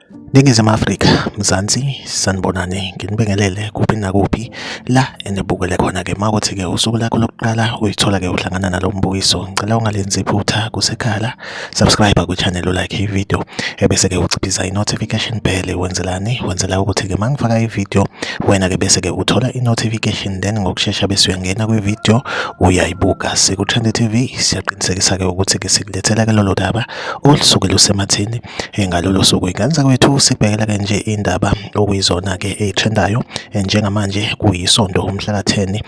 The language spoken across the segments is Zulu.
Ningizimu Afrika, Mzansi, sanibonani, nginibingelele kuphi nakuphi la enibukele khona-ke. Uma kuthi-ke usuku lakho lokuqala uyithola-ke uhlangana nalo mbukiso, ngicela ungalenzi iphutha kusekhala, subscribe kwi-channel, ulike i-video, ebese-ke uciphiza i-notification bell. Wenzelani? Wenzela ukuthi-ke uma ngifaka i-video, wena-ke bese-ke uthola i-notification, then ngokushesha bese uyangena kwi-video uyayibuka. Siku-Trend TV siyaqinisekisa-ke ukuthi-ke sikulethela-ke lolo daba olusuke lusematheni ngalolo suku. Inganza kwethu sibhekela-ke nje indaba okuyizona-ke ey'threndayo njengamanje kuyisonto umhla ka-10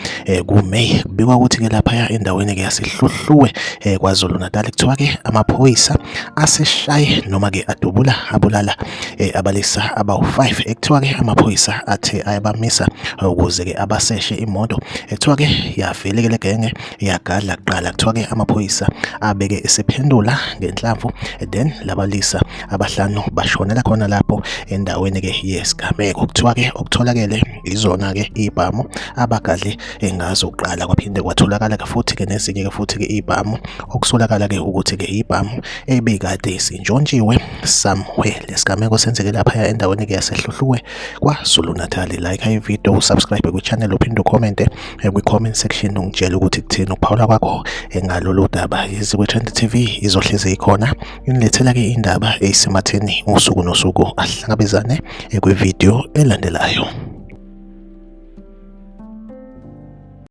kuMay. Kubikwa ukuthi-ke laphaya endaweni-ke yaseHluhluwe KwaZulu Natal kuthiwa-ke amaphoyisa aseshaye noma-ke adubula abulala abalisa abawu-5 ekuthiwa-ke amaphoyisa athe ayabamisa ukuze-ke abaseshe imoto. Kuthiwa-ke yavele-ke le genge yagadla kuqala. Kuthiwa-ke amaphoyisa abeke esephendula ngenhlamvu, then labalisa abahlanu bashonela khona lapho endaweni-ke yesigameko. Kuthiwa-ke okutholakele izona-ke ibhamu abagadle ngazo kuqala, kwaphinde kwatholakala-ke futhi-ke nezinye-ke futhi-ke ibhamu okusolakala-ke ukuthi-ke ibhamu ebikade sintshontshiwe somewhere. Lesigameko senzeke laphaya endaweni-ke yaseHluhluwe KwaZulu Natal. Like i-video, usubscribe kwi-channel, uphinde ukhomente kwi-comment section ungitshele ukuthi kuthini ukuphawula kwakho ngalolu daba. Yizi kwi-Trend TV izohlezi ikhona inilethela-ke indaba eyisematheni usuku nosuku. Ahlangabezane kwi-video elandelayo.